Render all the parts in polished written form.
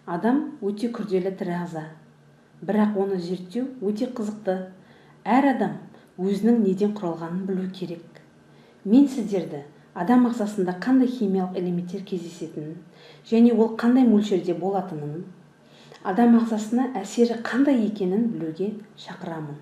Адам өте күрделі тірі ағза. Бірақ оны зерттеу өте қызықты. Әр адам өзінің неден құралғанын білу керек. Мен сіздерді адам ағзасында қандай химиялық элементтер кездесетінін және ол қандай мөлшерде болатынын, адам ағзасына әсері қандай екенін білуге шақырамын.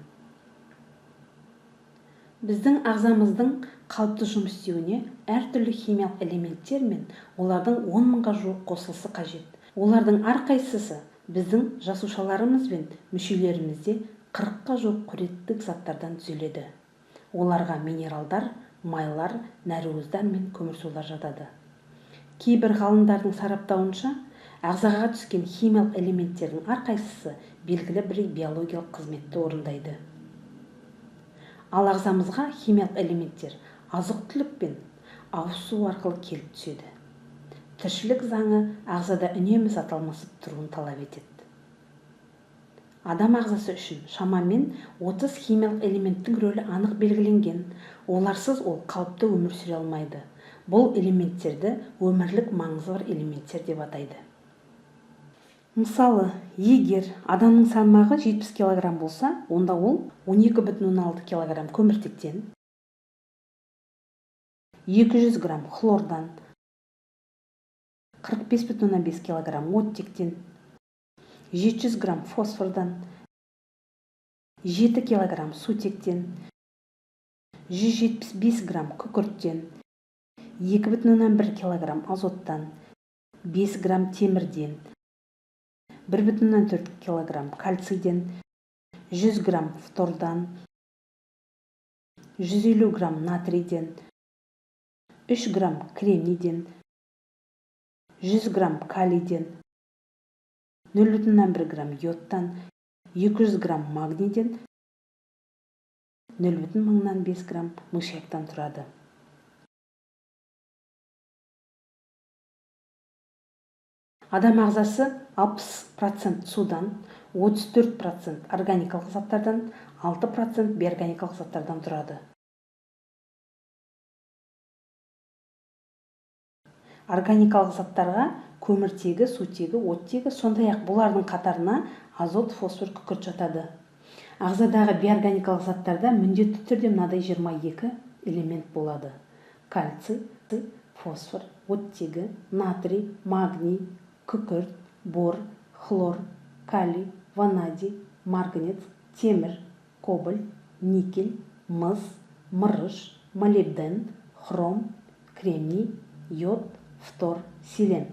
Біздің ағзамыздың қалыпты жұмыс істеуіне әртүрлі химиялық элементтер мен олардың 10 мыңға жуық қосылысы қажет. Олардың әрқайсысы біздің жасушаларымыз бен мүшелерімізде 40-қа жуық қоректік заттардан түзіледі. Оларға минералдар, майлар, нәруыздар мен көмірсулар жатады. Кейбір ғалымдардың сараптауынша, ағзаға түскен химиялық элементтердің әрқайсысы белгілі бір биологиялық қызметті орындайды. Ал ағзамызға химиялық элементтер азық-түлік пен ауыз су арқылы келіп түседі. Тіршілік заңы ағзада үнемі зат алмасып тұруын талап етеді. Адам ағзасы үшін шамамен 30 химиялық элементтің рөлі анық белгіленген. Оларсыз ол қалыпты өмір сүре алмайды. Бұл элементтерді өмірлік маңызы бар элементтер деп атайды. Мысалы, егер адамның салмағы 70 килограмм болса, онда ол 12,6 килограмм көміртектен, 200 грамм хлордан, 45,5 килограмм оттектен, 700 грамм фосфордан, 7 килограмм сутектен, 175 грамм күкірттен, 2,1 килограмм азоттан, 5 грамм темірден, 1,4 килограмм кальцийден, 100 грамм фтордан, 150 грамм натрийден, 3 грамм кремнийден, 100 грамм калийден, 0,1 грамм йодтан, 200 грамм магнийден, 0,5 грамм мышьяктан тұрады. Адам ағзасы 60% судан, 34% органикалық заттардан, 6% бейорганикалық заттардан тұрады. Органикалық заттарға көміртегі, сутегі, оттегі, сондай-ақ бұлардың қатарына азот, фосфор, күкірт жатады. Ағзадағы бейорганикалық заттарда міндетті түрде мынадай 22 элемент болады: кальций, фосфор, оттегі, натрий, магний, күкірт, бор, хлор, калий, ванадий, марганец, темір, кобальт, никель, мыс, мырыш, молибден, хром, кремний, йод, фтор, селен.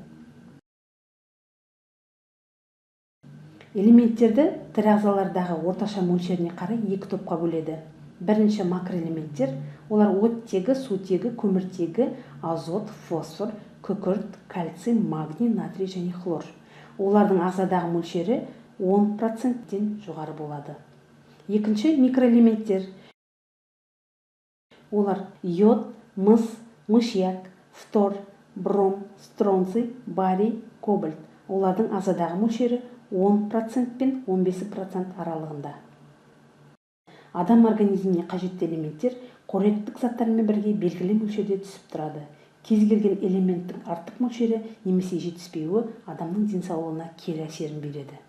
Элементтерді тірі ағзалардағы орташа мөлшеріне қарай екі топқа бөледі. Бірінші макроэлементтер, олар оттегі, сутегі, көміртегі, азот, фосфор, күкірт, кальций, магний, натрий және хлор. Олардың ағзадағы мөлшері 10%-тен жоғары болады. Екінші микроэлементтер. Олар йод, мыс, мышьяк, фтор, бром, стронций, барий, кобальт. Олардың ағзадағы мөлшері 10% пен 15% аралығында. Адам организміне қажетті элементтер қоректік заттармен бірге белгілі мөлшерде түсіп тұрады. Кез келген элементтің артық мөлшері немесе жетіспеуі адамның денсаулығына кері әсерін береді.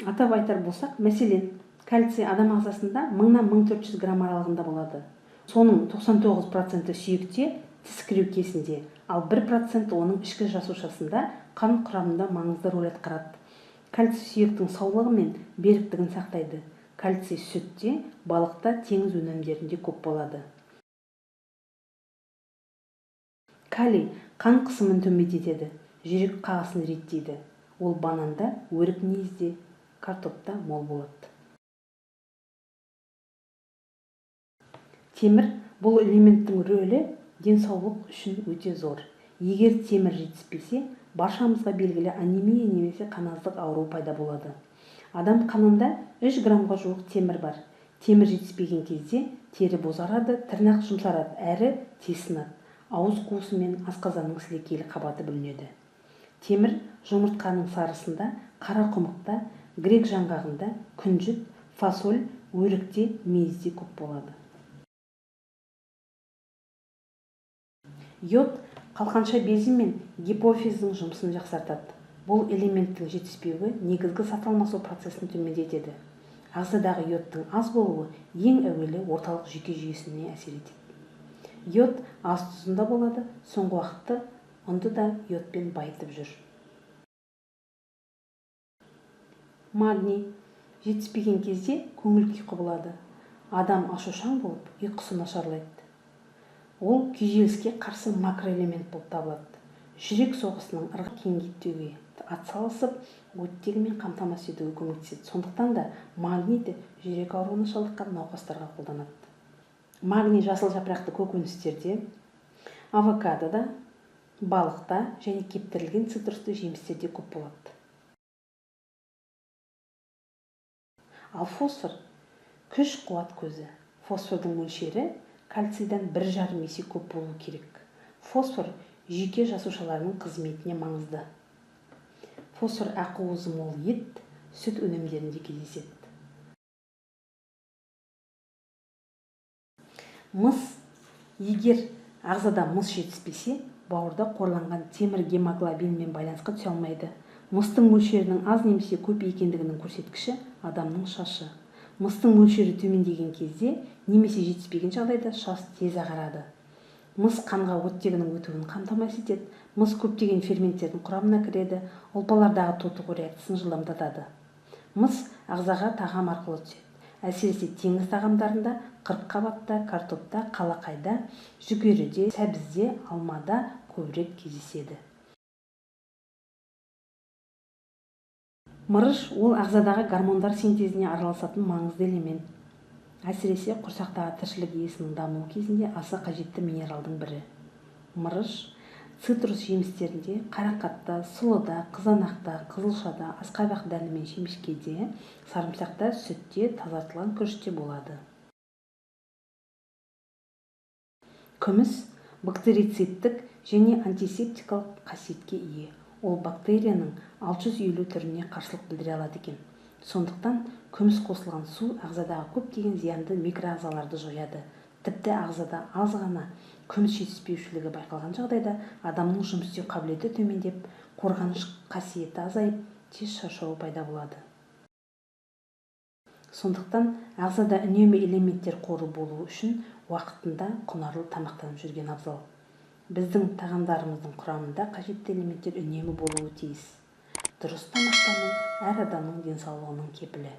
Атап айтар болсақ, мәселен, кальций адам ағзасында 1000-1400 грамм аралығында болады. Соның 99% сүйекте, тіс кіреукесінде, ал 1% оның ішкі жасушасында қан құрамында маңызды рөл атқарады. Кальций сүйектің саулығы мен беріктігін сақтайды. Кальций сүтте, балықта, теңіз өнімдерінде көп болады. Калий қан қысымын төмендетеді, жүрек қағысын реттейді. Ол бананда, өрік мейізде, картопта мол болады. Темір бұл элементтің рөлі денсаулық үшін өте зор. Егер темір жетіспесе, баршамызға белгілі анемия немесе қаназдық ауру пайда болады. Адам қанында 3 граммға жуық темір бар. Темір жетіспеген кезде тері бозарады, тырнақ жұмсарады, әрі тез сынады. Ауыз қуысы мен асқазанның сілекейлі қабаты бүлінеді. Темір жұмыртқаның сарысында, қара құмықта, грек жаңғағында, күнжіт, фасоль, өрікте, мейізде көп болады. Йод қалқанша безі мен гипофиздің жұмысын жақсартады. Бұл элементтің жетіспеуі негізгі зат алмасу процесін төмендетеді. Ағзадағы йодтың аз болуы ең әуелі орталық жүйке жүйесіне әсер етеді. Йод ас тұзында болады, соңғы уақытта ұнды да йодпен байытып жүр. Магний жетіспеген кезде көңіл күй құбылады. Адам ашушаң болып, ұйқысы нашарлайды. Ол күйзеліске қарсы макроэлемент болып табылады. Жүрек соғысының ырғағын кеңейтуге атсалысып, оттегімен қамтамасыз етуге көмектеседі. Сондықтан да магнийді жүрек ауруына шалдыққан науқастарға қолданады. Магний жасыл жапырақты көкөністерде, авокадода, балықта және кептірілген цитрусты жемістерде көп болады. Ал фосфор күш қуат көзі. Фосфордың мөлшері кальцийдан 1,5 есе көп болу керек. Фосфор жүйке жасушаларының қызметіне маңызды. Фосфор ақуызы мол ет, сүт өнімдерінде кездеседі. Мыс, егер ағзада мыс жетіспесе, бауырда қорланған темір гемоглобинмен байланысқа түсе алмайды. Мыстың мөлшерінің аз немесе көп екендігінің көрсеткіші адамның шашы. Мыстың мөлшері төмендеген кезде немесе жетіспеген жағдайда шаш тез ағарады. Мыс қанға оттегінің өтуін қамтамасыз етеді. Мыс көптеген ферменттердің құрамына кіреді, ұлпалардағы тотығу реакциясын жылдамдатады. Мыс ағзаға тағам арқылы түседі. Әсіресе теңіз тағамдарында, қырыққабатта, картопта, қалақайда, жүгеріде, сәбізде, алмада көбірек кездеседі. Мырыш ол ағзадағы гормондар синтезіне араласатын маңызды элемент. Әсіресе құрсақтағы тіршілік иесінің дамуы кезінде аса қажетті минералдың бірі. Мырыш цитрус жемістерінде, қарақатта, сұлыда, қызанақта, қызылшада, асқабақ дәні мен шемішкеде, сарымсақта, сүтте, тазартылған күріште болады. Күміс бактерициттік және антисептикалық қасиетке ие. Ол бактерияның 650 түріне қарсылық білдіре алады екен. Сондықтан күміс қосылған су ағзадағы көптеген зиянды микроағзаларды жояды. Тіпті ағзада аз ғана күміс жетіспеушілігі байқалған жағдайда адамның жұмыс істеу қабілеті төмендеп, қорғаныш қасиеті азайып, тез шаршауы пайда болады. Сондықтан ағзада үнемі элементтер қоры болуы үшін уақытында құнарлы тамақтанып жүрген абзал. Біздің тағамдарымыздың құрамында қажетті элементтер үнемі болуы тиіс. Дұрыс тамақтану әр адамның денсаулығының кепілі.